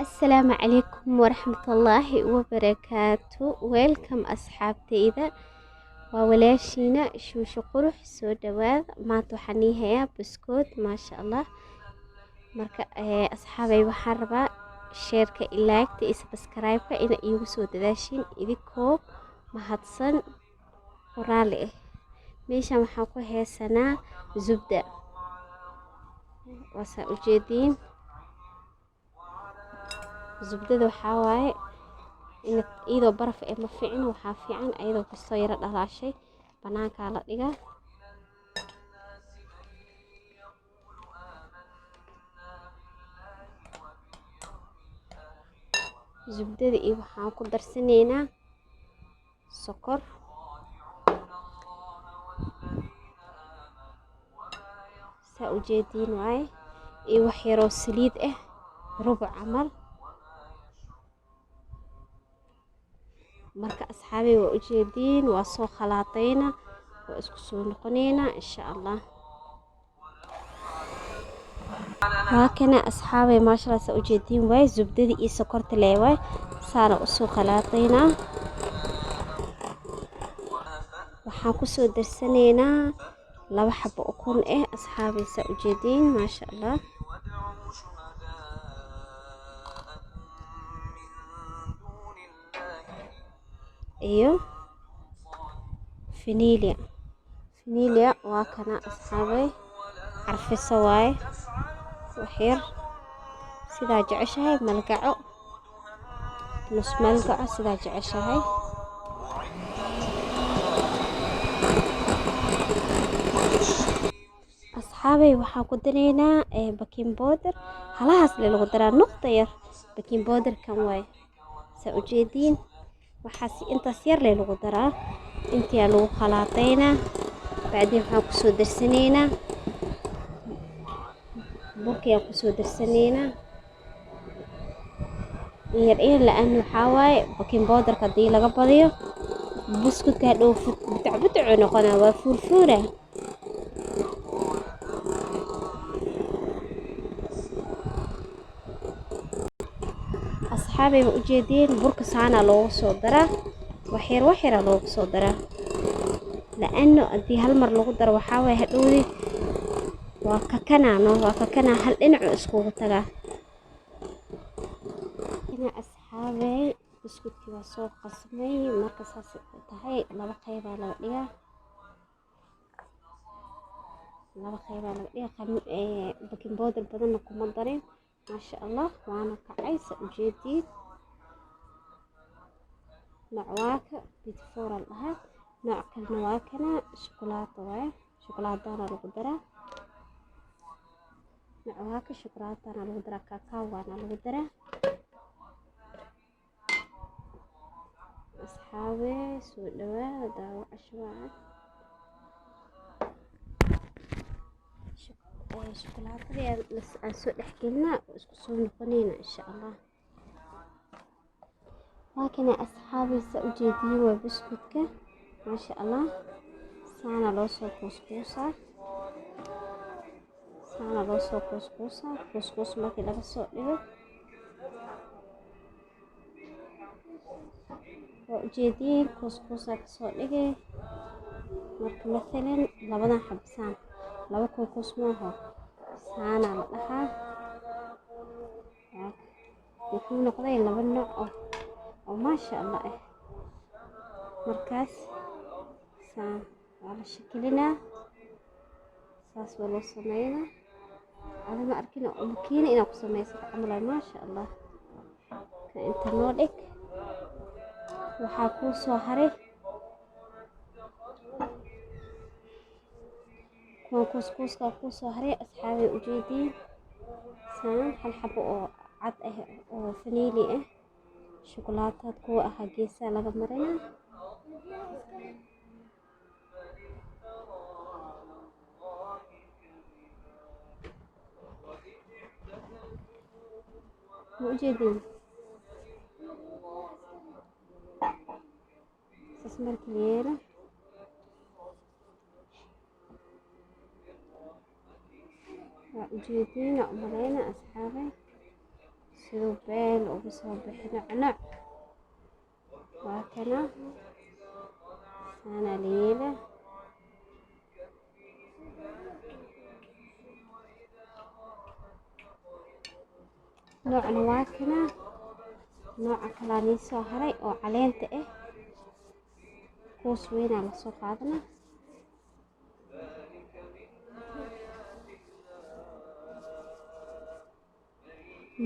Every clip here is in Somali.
Asalaamu calaykum waraxmatullaahi wabarakaatu. Welcome asxaabtayda, waa walaashiina Shuusho Qurux. Soo dhawaada. Maanta waxaan ii hayaa buskood, maasha Allah. Marka asxaabay, waxaan rabaa share-ka, like-ta iyo subscribe-ka ina iigu soo dadaashiin, idinkoo mahadsan oo raalli ah. Meeshan waxaan ku heesanaa zubda, waasaa ujeediin. Zubdada waxaa waaye in iyadoo baraf eh ma fiicno, waxaa fiican iyadoo kasoo yaro dhalaashay, banaankaa la dhigaa. Zubdada iyo waxaan ku darsanaynaa sokor. Saa ujeediin waaye, iyo wax yaroo saliid ah, rubuc camal. Marka asxaabay, waa ujeediin, waa soo khalaatayna, waa isku soo noqonaynaa insha Allah. Waa kana asxaabay, maasha Allah. Saa ujeediin waaye, zubdadii iyo sokorta lee waaye, saana usoo khalaataynaa. Waxaan kusoo darsanaynaa 2 xabo ukun ah, asxaabay, saa ujeediin, maasha Allah. Iyo vanilla, vanilla waa kana asxaabay, carfiso waaye, waxyar sidaa jeceshahay, malgaco, nus malgaco, sidaa jeceshahay. Asxaabay, waxaan ku daraynaa baking powder, halahaas le lagu daraa, nuqta yar baking powder kan waaye, saa ujeediin. Waxaas intaas yar le lagu daraa, intiyaa lagu khalaataynaa. Bacdin waxaan kusoo darsanaynaa burkiyaan kusoo darsanaynaa yar yar, la-aan waxaa waaye baking powderka haddii laga badiyo, buskudka hadhow butac butacuu noqonaa, waa fuurfuura. Asxaabay, ma ujeediin? Burka saanaa loogu soo daraa, waxyar waxyaraa loogu soo daraa, la-ano haddii hal mar lagu daro, waxaa waaye hadhowdi waa kakanaa no, waa kakanaa, hal dhinacu iskugu tagaa. Asxaabay, buskudkii waa soo qasmay. Marka saas tahay, laba qeybaa laga dhigaa, laba qeybaa laga dhigaa. Baking powder badanna kuma darin, maasha Allah, waana kacay, sa ujeediid. Nooc waa ka beautiful la dhahaa, nooc kalena waa kana shukulaato waaye, shukulaatana lagu daraa. Nooc waa ka shukulaatana lagu daraa, kakao waana lagu daraa. Asxaabe, soo dhawaada, daawacasho wacan. Shukulaatadii aan soo dhexgelinaa, oo isku soo noqonayna insha Allah. Waa kana asxaabay, saa ujeediin waa buskudka, maasha Allah. Saana loo soo kuuskuusaa, saana loo soo kuuskuusaa. Kuuskuus markii laga soo dhigo, waa ujeediin, kuuskuusaa kasoo dhigay. Marka mathalan labadan xabsaan laba kuukuus maaho, saanaa la dhahaa. Wuxuu noqday laba nooc oo maasha Allah ah. Markaas saan waa la shakilinaa, saas waa loo sameynaa. Ada ma arkin oo makiina inaad ku samaysato camal, maasha Allah. Ka inta noo dhig. Waxaa kuu soo haray kuwan kuuskuuskaa kuu soo haray, asxaabay, ujeediin. Saan hal xabo oo cad ah oo vanilla ah, shukulaataad kuwa ahaa, geesaa laga marinaa. Ma ujeediin? Saas markii la yeelo, waa ujeediin, waa umaleyna asxaabay. Siduu beel uga soo bixi nocnoc. Waa kana, saanaa la yeela. Noocna waa kana, nooca kalaa nii soo haray oo caleenta ah. Kuus weynaa lasoo qaadana.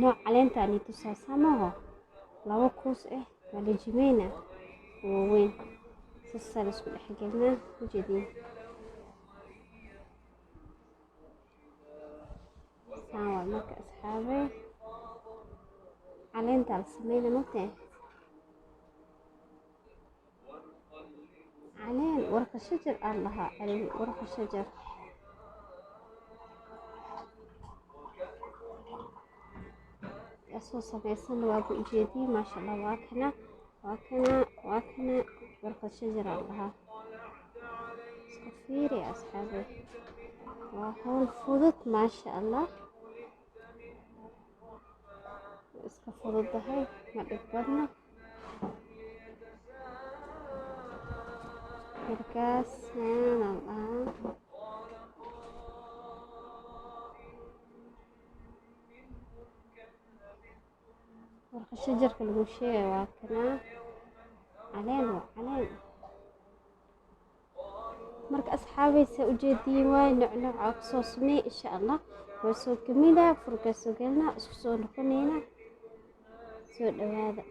Nooc caleentaa nii tusaa samaho, laba kuus ah waa la jimeynaa, waaweyn sasaa la isku dhexgelinaa, ujeediin saan waa. Marka asxaabay, caleentaa la sameynaa, mogtahay caleen warqa shajar aan lahaa, caleen warqa shajar soo sameysana waaba ujeediye. Maasha Allah, waa kana, waa kana, waa kana warqa shajar aan lahaa. Iska fiiri asxaabe, waa hawl fudud, maasha Allah, iska fududahay, ma dhib badna. Markaas saan dhahaa. Warqa shajarka lagu sheegay waa kanaa, caleen waa caleen. Marka asxaabaysa ujeediin waay, nooc nooca kusoo sameey insha Allah. Waa soo kamida furka, soo gelina, isku soo noqonayna. Soo dhawaada.